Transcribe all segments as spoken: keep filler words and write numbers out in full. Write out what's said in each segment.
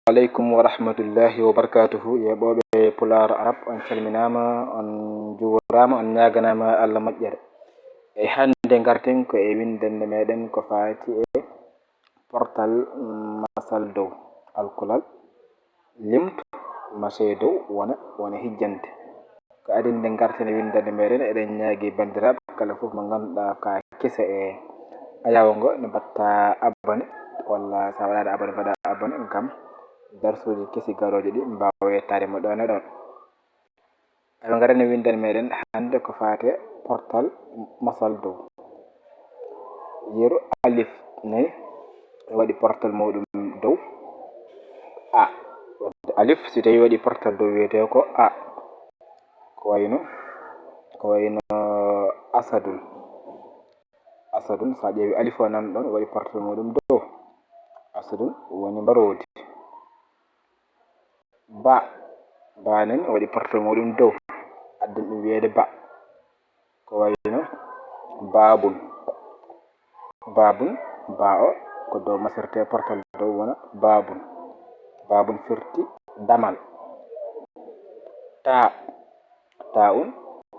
Aleykum wa rahmatullahi wa barakatuhu. Yeeɓooɓe Pulaar Arab, on calminaama, on njuuraama, on ñaaganaama Allah moƴƴere. E hannde ngarten ko e winndannde meɗen ko faati e portal masal dow alkulal, limtu, masee dow, wona, wona hijjante. Ko adii nde ngarten e winndannde meɗen, eɗen ñaagi banndiraaɓe kala fof mo ngannduɗaa ka keso e ayaawo ngo, ne mbaɗta abonné, walla sa waɗaani abonné, mbaɗa abonné ngam darsuuji kesi garooji ɗi mbaawa yettaade mo ɗoon e ɗoon. Ayo ngaren e winndannde meɗen hannde ko faati e portal masal dow. Yeru alif nani waɗi portal muɗum dow a. Alif si tawi waɗi portal dow wiyetee ko a. Ko wayno, ko wayno asadun. Asadun, sa ƴeewi alif o nan ɗon waɗi portal muɗum dow. Asadun woni mbaroodi. Ba, ba nen waɗi portal muɗum dow. Addan ɗum wiyeede ba. Ko wayno baabun. Baabun, ba o ko dow masirte portal dow wona baabun. Baabun firti damal. Ta, ta un,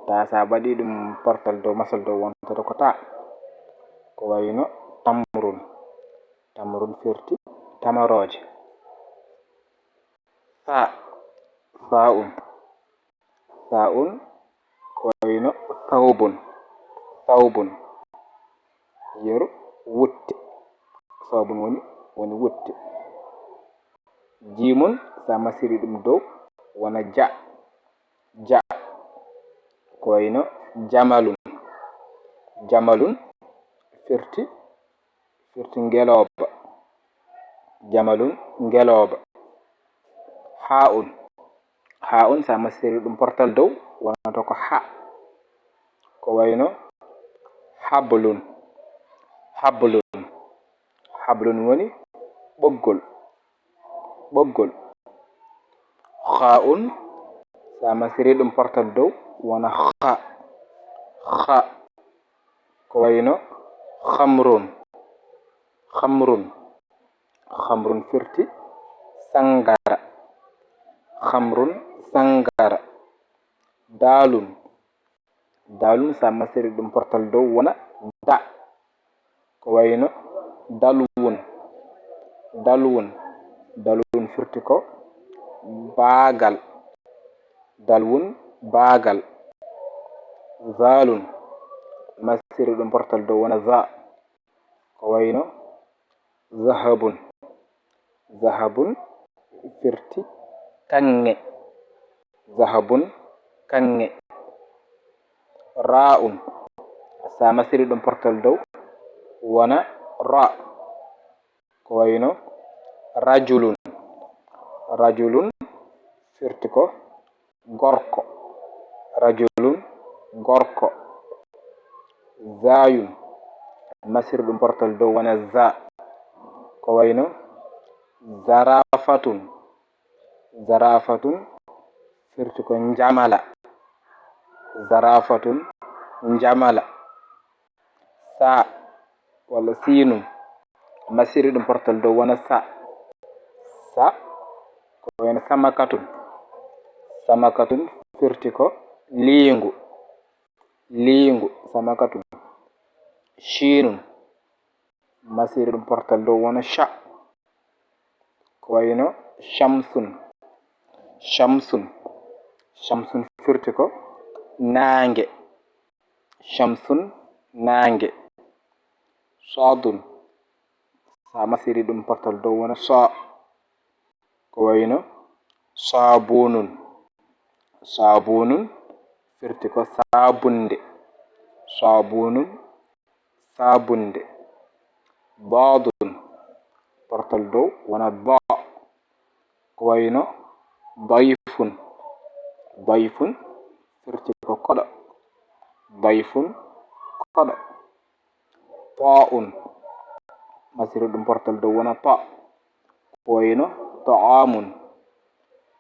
ta sa waɗi ɗum portal dow masal dow wontoto ko ta. Ko wayno tamrun. Tamrun firti tamarooje. Fa, fa un. Sa'un ko wayno sawbun, sawbun. Yeru wutte. Sawbun woni, woni wutte. Jimun, sa masiri ɗum dow, wona ja, ja. Ko wayno jamalun. Jamalun firti, firti ngelooba. Jamalun ngelooba. Ha'un. Ha'un, sa masiri ɗum portal dow, wonata ko ha. Ko wayno hablun. Hablun. Hablun woni ɓoggol. Ɓoggol. Kha'un, sa masiri ɗum portal dow, wona kha. Kha. Ko wayno khamrun. Khamrun. Khamrun firti sangara. Khamrun sangara. Dalun. Dalun, sa masiri ɗum portal dow, wona da. Ko wayno dalwun. Dalwun. Dalwun firti ko baagal. Dalwun baagal. Zalun. Masiri ɗum portal dow, wona za. Ko wayno zahabun. Zahabun firti kaŋŋe. Zahabun kaŋŋe. Ra'un. Sa masiri ɗum portal dow, wona ra. Ko wayno rajulun. Rajulun firti ko gorko. Rajulun, gorko. Zayun, masiri ɗum portal dow, wona za. Ko wayno zarafatun. Zarafatun firti ko njamala. Zarafatun, njamala. Sa walla sinun, masiri ɗum portal dow, wona sa. Sa ko wayno samakatun. Samakatun firti ko liingu. Liingu, samakatun. Shinun, masiri ɗum portal dow, wona sha. Ko wayno shamsun. Shamsun. Shamsun firti ko naange. Shamsun, naange. Sadun. Sa masiri ɗum portal dow, wona sa. Ko wayno sabunun. Sabunun firti ko sabunde. Sabunun, sabunde. Dadun. Portal dow, wona da. Ko wayno dayfun. Dayfun firti ko koɗo. Dayfun, koɗo. Ta'un. Masiri ɗum portal dow, wona ta. Ko wayno ta'amun.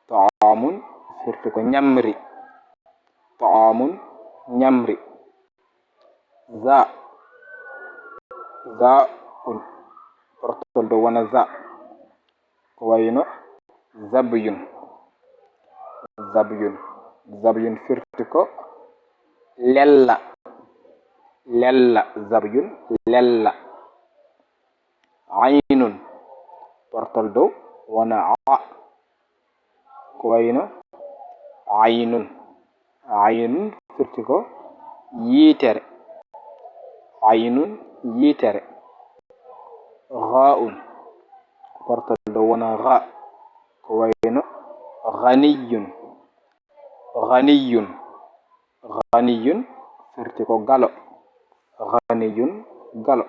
Ta'amun firti ko ñamri. Ta'amun, ñamri. Za. Za'un. Portal dow, wona za. Ko wayno Zabyun. Zabyun. Zabyun firti ko lella. Lella. Zabyun, lella. Aynun. Portal dow wona a. Ko wayno aynun. Aynun firti ko yitere. Aynun, yitere. Ghaun. Portal dow wona gha. Ko wayno ghaniyun. Ghaniyun. Ghaniyun firti ko galo. Ghaniyun, galo.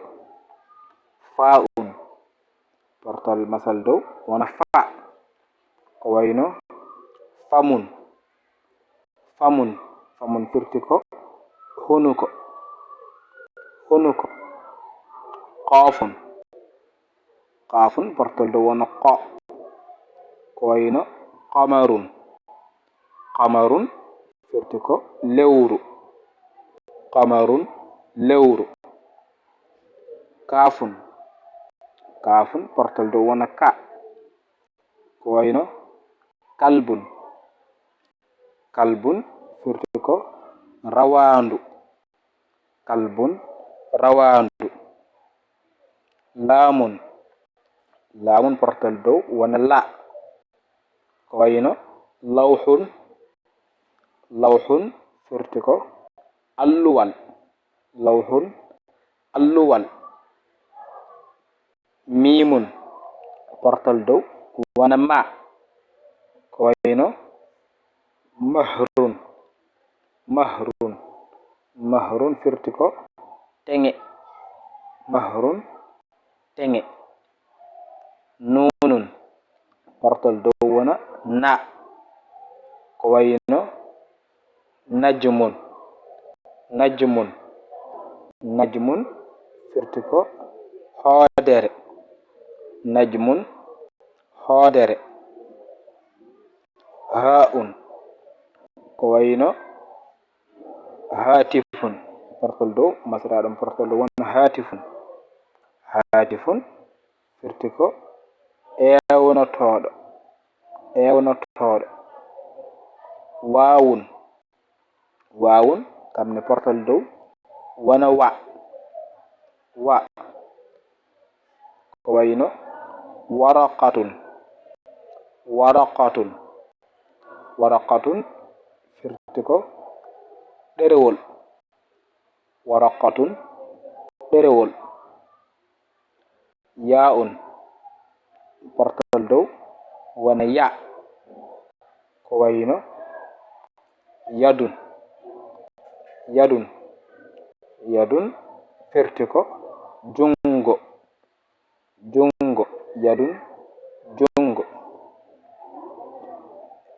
Fa'un. Portal masal dow wona fa. Ko wayno famun. Famun. Famun firti ko hunuko. Hunuko. Qafun. Qafun portal dow wona qa. Ko wayno qamarun. Qamarun firti ko lewru. Qamarun, lewru. Kafun. Kafun portal dow wona ka. Ko wayno kalbun. Kalbun firti ko rawaandu. Kalbun, rawaandu. Lamun. Lamun portal dow wona la. Ko wayno lawhun. Lawhun firti ko alluwal. Lawhun, alluwal. Mimun portal dow wona ma. Ko wayno mahrun. Mahrun. Mahrun firti ko teŋe. Mahrun, teŋe. Nunun portal dow wona na. Ko wayno najmun. Najmun. Najmun firti ko hoodere. Najmun, hoodere. Ha'un. Ko wayno hatifun. Portal dow, masra ɗum portal dow won hatifun. Hatifun firti ko ewnotooɗo. Ewnotooɗo. Wawun. Wawun kam ne portal dow wona wa. Wa. Ko wayno waraqatun. Waraqatun. Waraqatun firti ko ɗerewol. Waraqatun, ɗerewol. Ya'un portal dow wona ya. Ko wayno yadun. Yadun. Yadun firti ko junngo. Junngo. Yadun, junngo.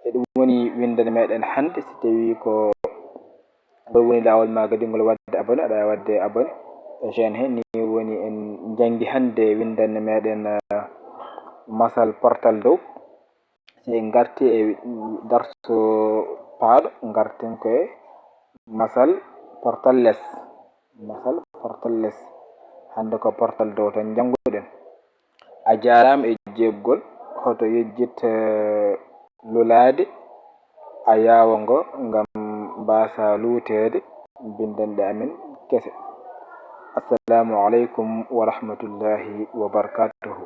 E ɗum woni winndere meɗen hannde. Si tawi ko ngol woni laawol ma kadi ngol waɗde abonné, aɗa waawi waɗde abonné e chaîne he. Ni woni en njanngi hannde winndere meɗen, eh, masal portal dow. Si en ngarti e darsu paaɗo, ngarten ko e masal portal les. Masal portal les. Hannde ko portal dow tan njannguɗen. A jaaraama e jeeɓgol. Hoto yejjit, eh, lulaade a yaawa ngo ngam mbaasa luuteede binndanɗe amen kese. Assalaamu aleykum wa rahmatullaahi wa barakaatuhu.